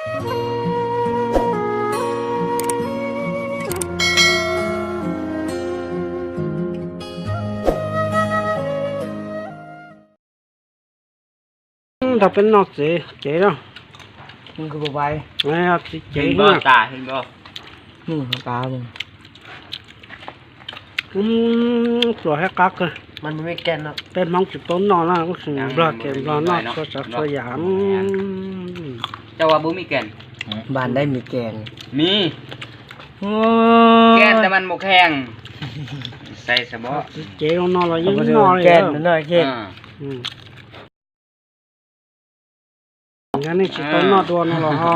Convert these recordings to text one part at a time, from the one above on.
Nrog peb noj txiv cev na. Txiv cev na. Pluas thiab qab kawg. Peb Hmoob tsis paub noj na, tab sis Nplog ces Nplog noj txhua tsav txhua yam. Txiv cev no los yeej noj li. Yog nej tsis tau noj dua no los ho,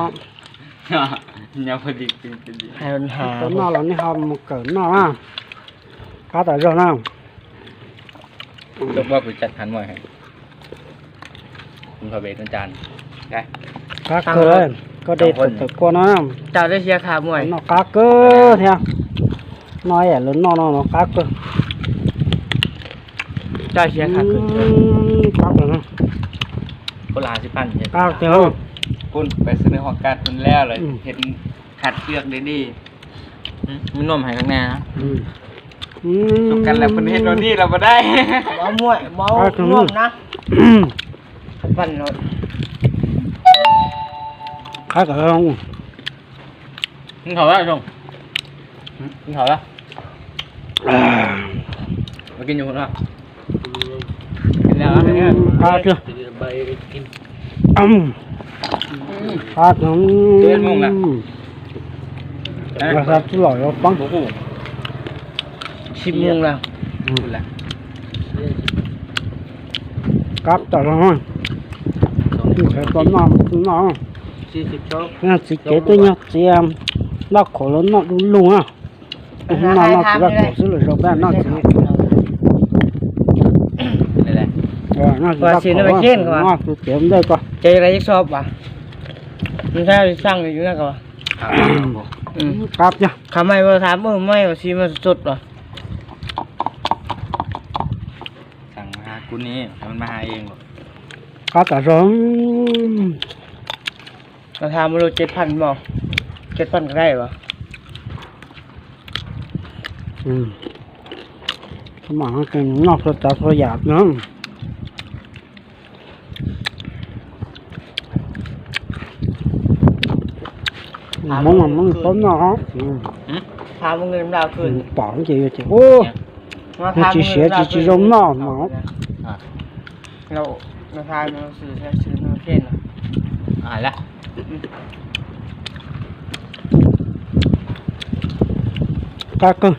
tsis tau noj los nej ho mus kawm noj na. Qab tas zog na. Qab kawg, koj de tawm kua no na. Noj qab kawg thiab. Noj ib yam li noj no los qab kawg. Qab kawg. Qab kawg. Qab kawg. Qab kawg. Xav tsis los yuav poob. Qab tas zog. Tsis tau noj, noj. Txiv cev twb yog txiv laj khaum los noj du lug na. Noj, noj txiv laj khaum xwb los zoo peb noj txiv. Noj txiv laj khaum, noj txiv cev ntej ko. Qab tiag. Qab tas zog. Noj txhua tsav txhua yam na. Hmoob mas Hmoob paub noj. Pom ces yuav tias, ub, tsis siav tsis, tsis zoo noj mas. Qab kawg.